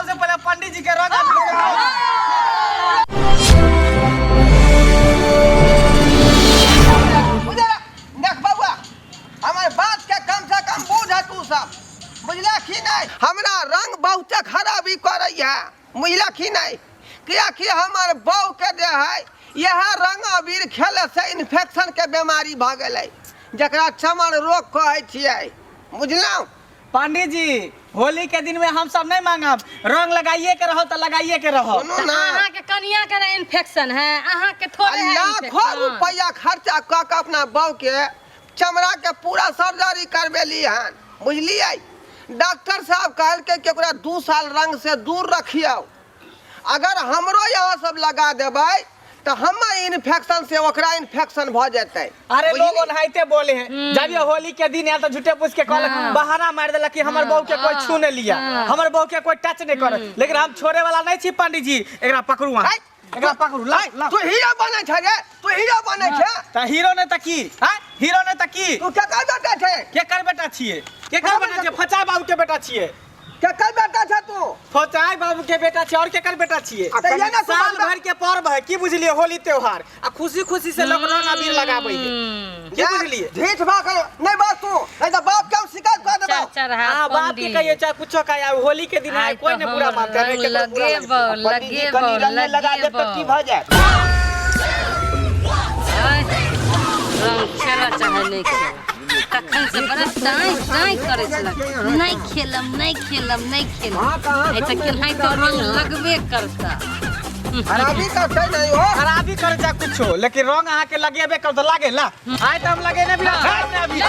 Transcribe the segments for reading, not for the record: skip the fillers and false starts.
सबसे पहले पंडित जी के रंग अबीर से बुझल देख बउआ हमर बात के कम से कम बुझ तू सब बुझला कि नहीं हमरा रंग बहुते खराबी करैया बुझला कि नहीं कियाकि हमर बहू के जे है इएह रंग अबीर खेले से इन्फेक्शन के बीमारी भऽ गेलै जकरा चमन रोग कहै छियै बुझलहुँ पंडित जी होली के दिन में हम सब नहीं मांगब रंग लगाइए के रहो तो लगाइए के रहो सुनू ना अहाँ के कनिया के ना इन्फेक्शन है अहाँ के थोड़े है लाखों इन्फेक्शन। रुपया खर्चा कऽ के अपना बहू के चमड़ा के पूरा सर्जरी करबेली हन बुझलियै डॉक्टर साहब कहलकै कि ओकरा 2 साल रंग से दूर रखियौ अगर हमरो यहाँ सब लगा देबै तऽ हमर इन्फेक्शन से ओकरा इन्फेक्शन भऽ जेतै अरे लोग बुझलियै? ओनाहिते बोले हैं जब ये होली के दिन आयल तो झूठे पूछ के कहलक बहाना मार देलक कि हमर बहू के कोई छू नहीं लिया हमर बहू के कोई टच नहीं करे लेकिन हम छोड़े वाला नहीं छी पंडित जी एकरा पकड़ू अहाँ है। एकरा पकड़ू ला ला तू हीरो बनै छै रे तू हीरो बनै छै त हीरो नहीं त की हां हीरो नहीं त की तू केकर बेटा छै केकर बेटा छियै केकर बेटा छियै फचाई बाबू के बेटा छियै केकर बेटा छै तू फचाई बाबू के बेटा छियै और केकर बेटा छियै तऽ ये ना साल भर के पर्व है की बुझलियै होली त्योहार आ खुशी खुशी से लोग रंग अबीर लगाबै है की बुझलियै ढीठ भा कर नहीं बात तू नहीं तो बाप के हम शिकायत कर देबो चार हाथ हाँ बाप के कहिए चाहे कुछो कहिए अब होली के दिन है कोई नहीं बुरा मानता है केकरो बुरा लगेबो पंडित जी लगेबो कनि रंगे लगा देब लगेबो तऽ की भऽ जायत आय, रंग खेलऽ चाहे नहि खेलऽ तखन से बड़ा दाँइ दाँइ करै छलक नहि खेलम नहि खेलम नहि खेलम हाँ, कहाँ आइ तऽ सब केनाहितो रंग लगबे करता खराबी करते नहीं हो खराबी करे चाहे कुछो लेकिन रंग अहाँ के लगेबे कर तो लागे ला आय तऽ हम लगेने भी ना अभी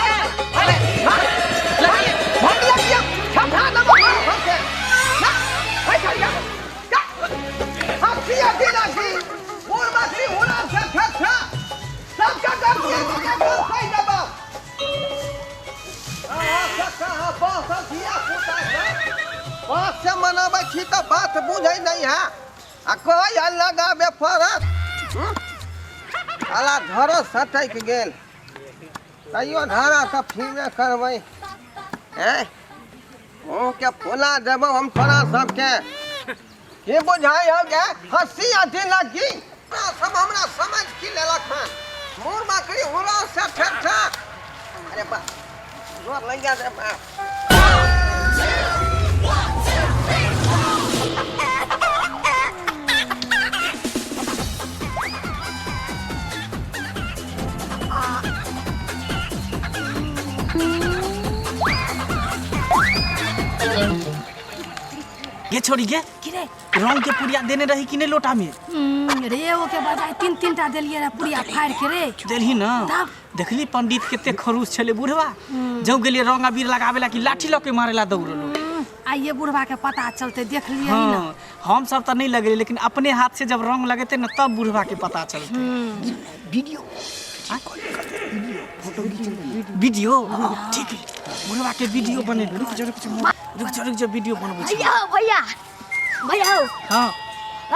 भाग लग गया ठठा न बाबा हमसे ना बैठ जा हम सिया दिला छी और मछली उड़ा से ठठा सबका कर दिया के बोल सही दबा हां ठठा हां बहुत सब धिया पुता सब बात से मनाबै छी तऽ बात बुझै नहीं है आ कहै है लगाबे पड़त साला धरो सटकि गेल तैयो धारा तऽ फिरबे करबै हैं मुँहके फुला देबौ हम तोरा सबके की बुझाइ हौ गे हँसी अथी लगी तोरा सब हमरा समझ की लेलक हन मुँह बकरी हुरा से ठक ठक अरे बा जोर लग गया रे बाप गे छोड़ी गे की रे रंग के पुड़िया देने रही कि नहीं लोटा में रे ओके बजाय तीन तीन टा देलियै रे पुड़िया फाड़ि के रे देलही ना तब? देखली पंडित कते खरूश छले बुढ़वा जब गेलिए रंग अबीर लगावे ला कि लाठी लऽ के मारे ला दौड़लो आइए बुढ़वा के पता चलते देख लियै ना हाँ हम सब तऽ नहीं लगेलिए लेकिन अपने हाथ से जब रंग लगेते ना तब बुढ़वा के पता चलते वीडियो वीडियो ठीक है बुढ़वा के वीडियो बने रुक जा रुक जा रुक जा रुक जा वीडियो बनबै छी भैया हो भैया भैया हो हाँ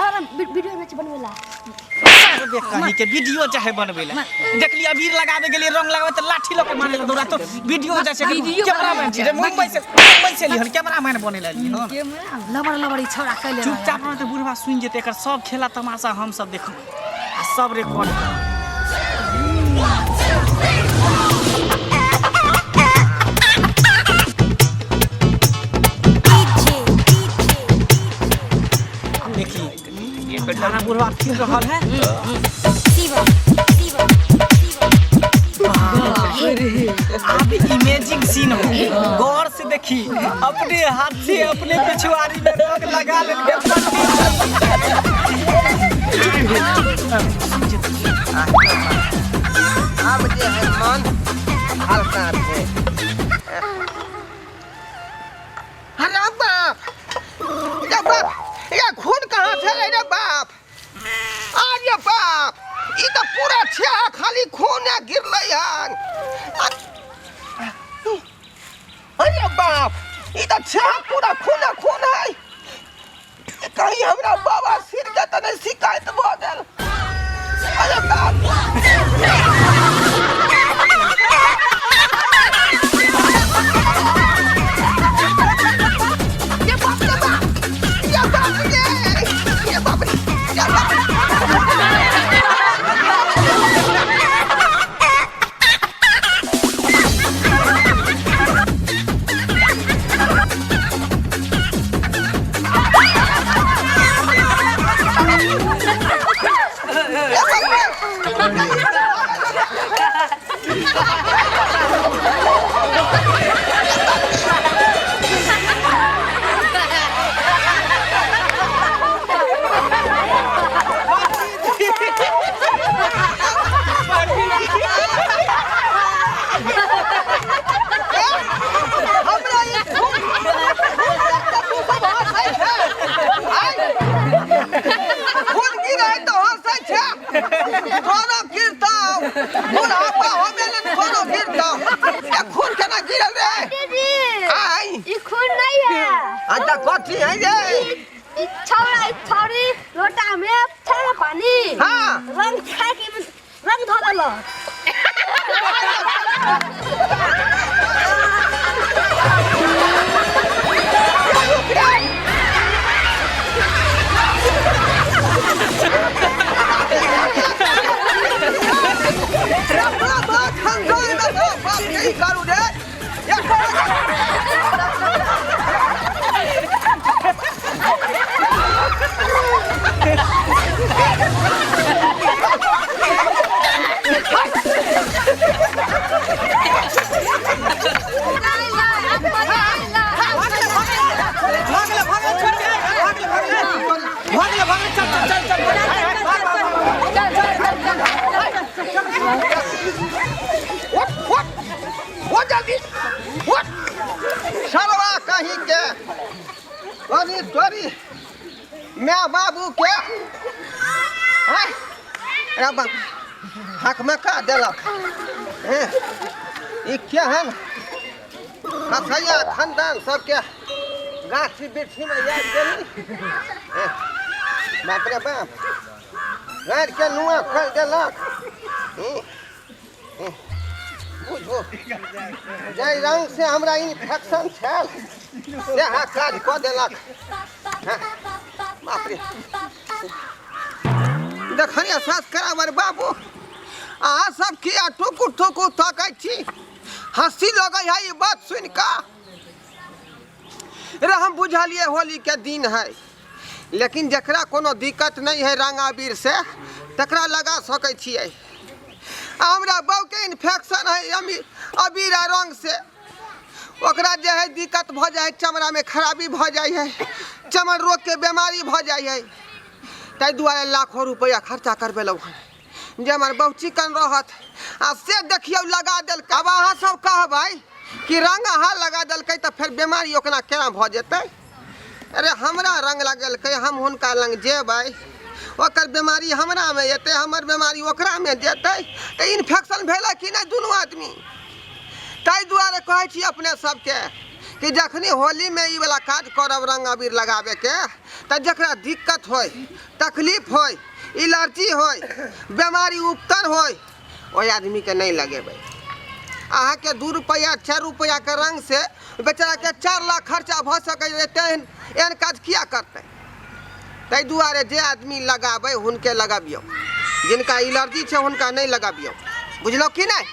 और वीडियो में बनवेला अरे कहीं के वीडियो चाहे बनबै ला देखली अबीर लगावे गेलिए रंग लगावे तऽ लाठी लऽ के मारे ला दौड़ा तो वीडियो जाइ छै वीडियो कैमरामैन छी रे मुंबई से मुंबई से लिहन कैमरामैन बने ला लिहन लबड़ लबड़ ई छौड़ा कैले रहै। चुपचाप रहते बुढ़वा सुनि जेतै एकर सब खेला तमाशा हम सब देखबै आ सब रिकॉर्ड करबै देखी खाना बुढ़वा फिर रहल है अब इमेजिंग सीन हो गौर से देखी अपने हाथ से अपने पिछुआरी में रंग लगा लेलकै आब जे है मन हल्का छै अरे बाप रे बाप ये खून कहाँ से रे बाप अरे बाप ई तऽ पूरा छेहा खाली खूने गिरलै हन अरे बाप ई तऽ छेहा पूरा खूने खून है कहीं हमरा बाबा सिर के तऽ नहि शिकायत भऽ गेल अरे बाप ये बाप रे बाप ये अच्छा कथी है रे? ई छौड़ा ई छौड़ी लोटा में छेला पानी। हाँ। रंग खा के रंग धो देलक। करू रे। भागले भागले छोड़ दे, भागले भागले भागले भागले, चल चल चल चल, उठ उठ हो जल्दी उठ। सरवा कहीं के तोरी तोरी my बाबू के हैं रे बाप हक में का देलक हैं ई केहन कसैया खानदान सबके गाछी बिरछी में याद गेली। बाप रे बाप, गाड़ के नुआ खोल देलक। बुझो जाहि रंग से हमरा इन्फेक्शन छल सेह काज कऽ देलक। बाप रे, देखलियै सब्सक्राइबर बाबू, अहाँ सब किया टुकुर टुकुर तकै छी? हँसी लगै है ई बात सुनि कऽ। रे हम बुझलियै होली के दिन है, लेकिन जकरा कोनो दिक्कत नहीं है रंग अबीर से तकरा लगा सकै छियै। हमरा बहू के इन्फेक्शन है अबीर आ रंग से, ओकरा जे है दिक्कत भऽ जाइ है, चमड़ा में खराबी भऽ जाइ है, चमन रोग के बीमारी भऽ जाइ है। ताहि दुआरे लाखों रुपया खर्चा करबेलहुँ हन जे हमर बहू चिकन रहत। आ से देखियौ लगा देलकै। आब अहाँ सब कहबै कि रंग अहाँ लगा देलकै तऽ फेर बीमारी ओकरा केना भऽ जेतै? अरे हमरा रंग लगेलकै, हम हुनका लग जेबै, ओकर बीमारी हमरामे एतै, हमर बीमारी ओकरामे जेतै, तऽ इन्फेक्शन भेलै कि नहि दुनू आदमी? ताहि दुआरे कहै छी अपने सबके कि जखनी होलीमे ई वाला काज करब रंग अबीर लगाबैके, तऽ जकरा दिक्कत होय, तकलीफ होय, एलर्जी होय, बीमारी उपतर होय, ओहि आदमीके नहि लगेबै। अहाँके 2 रुपैआ 4 रुपैआके रंग से बेचाराके 4 लाख खर्चा भऽ सकै छै, तेहन एहन काज किया करतै? ताहि दुआरे जे आदमी लगाबै हुनके लगाबियौ, जिनका एलर्जी छै हुनका नहि लगाबियौ। बुझलहुँ कि नहि?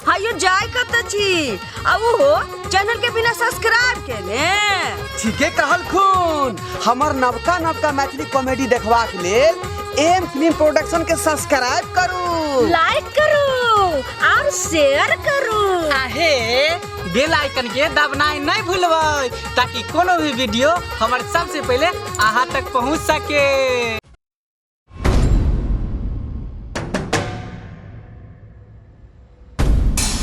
हायो जाय कतऽ छी? आ ओहो चैनल के बिना सब्सक्राइब केने। ठीके कहलखुन, हमर नवका नवका मैथिली कॉमेडी देखबाक लेल एम फिल्म प्रोडक्शन के सब्सक्राइब करू, लाइक करू और शेयर करू। आहे बेल आइकन के दबनाइ नहीं भूलबै ताकि कोनो भी वीडियो हमर सबसे पहले अहाँ तक पहुँच सके।